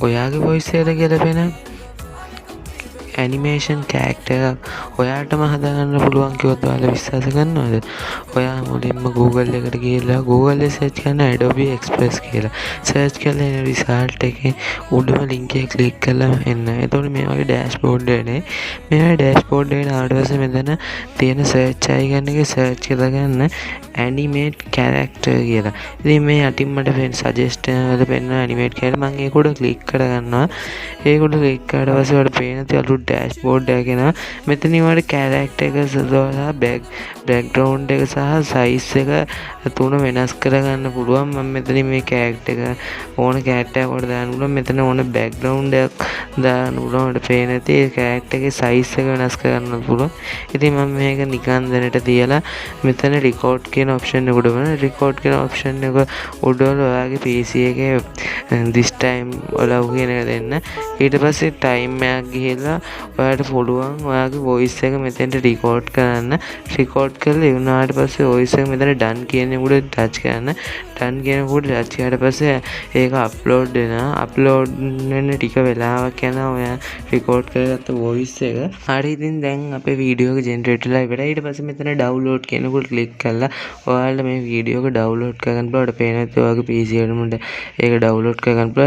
ඔයාගේ වොයිස් එකට ගැලපෙන ඇනිමේෂන් කැරැක්ටර් එකක් ඔයාටම හදාගන්න පුළුවන් කිව්වොත් ඔයාලා විශ්වාස කරනවද? ඔයා මුලින්ම Google එකට ගිහිල්ලා Google එකේ සර්ච් කරන්න Adobe Express කියලා. සර්ච් කරලා එන රිසල්ට් එකේ උඩම ලින්ක් එක ක්ලික් කරලා එන්න. එතකොට මේ වගේ ඩෑෂ්බෝඩ් එන්නේ. මේ වගේ ඩෑෂ්බෝඩ් එකට ආවට පස්සේ මෙතන තියෙන සර්ච් අයිකන් එකේ සර්ච් කරගන්න ඇනිමේට් කැරැක්ටර් කියලා. ඉතින් මේ යටින් මට පෙන් සජෙස්ට් වල පෙන්වන ඇනිමේට් කියලා මම ඒක උඩ ක්ලික් කරගන්නවා. ඒක උඩ ක්ලික් කරාට පස්සේ ඔයාලට පේන තියෙන අලුත් ඩෑෂ්බෝඩ් එකක් එනවා. මෙතනින් ඔයාලට කැරැක්ටර් එක සහ බැක්ග්‍රවුන්ඩ් එක සහ සයිස් එක තුන වෙනස් කරගන්න පුළුවන්. මම මෙතනින් මේ කැරැක්ටර් එක ඕන කැරැක්ටර් එකක් ඔයාලට දාන්න පුළුවන්. මෙතන ඕන බැක්ග්‍රවුන්ඩ් එකක් දාන්න පුළුවන්. ඔයාලට පේන ඇති ඒ කැරැක්ටර් එකේ සයිස් එක වෙනස් කරගන්න පුළුවන්. ඉතින් මම මේක නිකන් දැනට තියලා මෙතන රෙකෝඩ් කියන ඔප්ෂන් එක උඩ බලන්න. රෙකෝඩ් කියන ඔප්ෂන් එක උඩ ඔයාගේ PC එකේ this time allow කියන එක දෙන්න. ඊට පස්සේ ටයිම් එකක් ගිහිල්ලා ඔයාලට පුළුවන් ඔයාගේ වොයිස් එක මෙතෙන්ට රෙකෝඩ් කරන්න. රෙකෝඩ් කරලා ඉවරනාට පස්සේ වොයිස් එක මෙතන ඩන් කියන එක උඩ ටච් කරන්න. ඩන් කියන එක උඩ ටච් කරාට පස්සේ ඒක අප්ලෝඩ් වෙනවා. අප්ලෝඩ් වෙන්න ටික වෙලාවක් යනවා ඔයා රෙකෝඩ් කරගත්ත වොයිස් එක. හරි, ඉතින් දැන් අපේ වීඩියෝ එක ජෙනරේට් වෙලා ඉවරයි. ඊට පස්සේ මෙතන ඩවුන්ලෝඩ් කියන එක උඩ ක්ලික් කරලා ඔයාලට මේ වීඩියෝ එක ඩවුන්ලෝඩ් කරගන්න පුළුවන්. ඔයාලට පේනවා ඇති ඔයාගේ PC එකටම ඒක ඩවුන්ලෝඩ් කරගන්න පුළුවන්.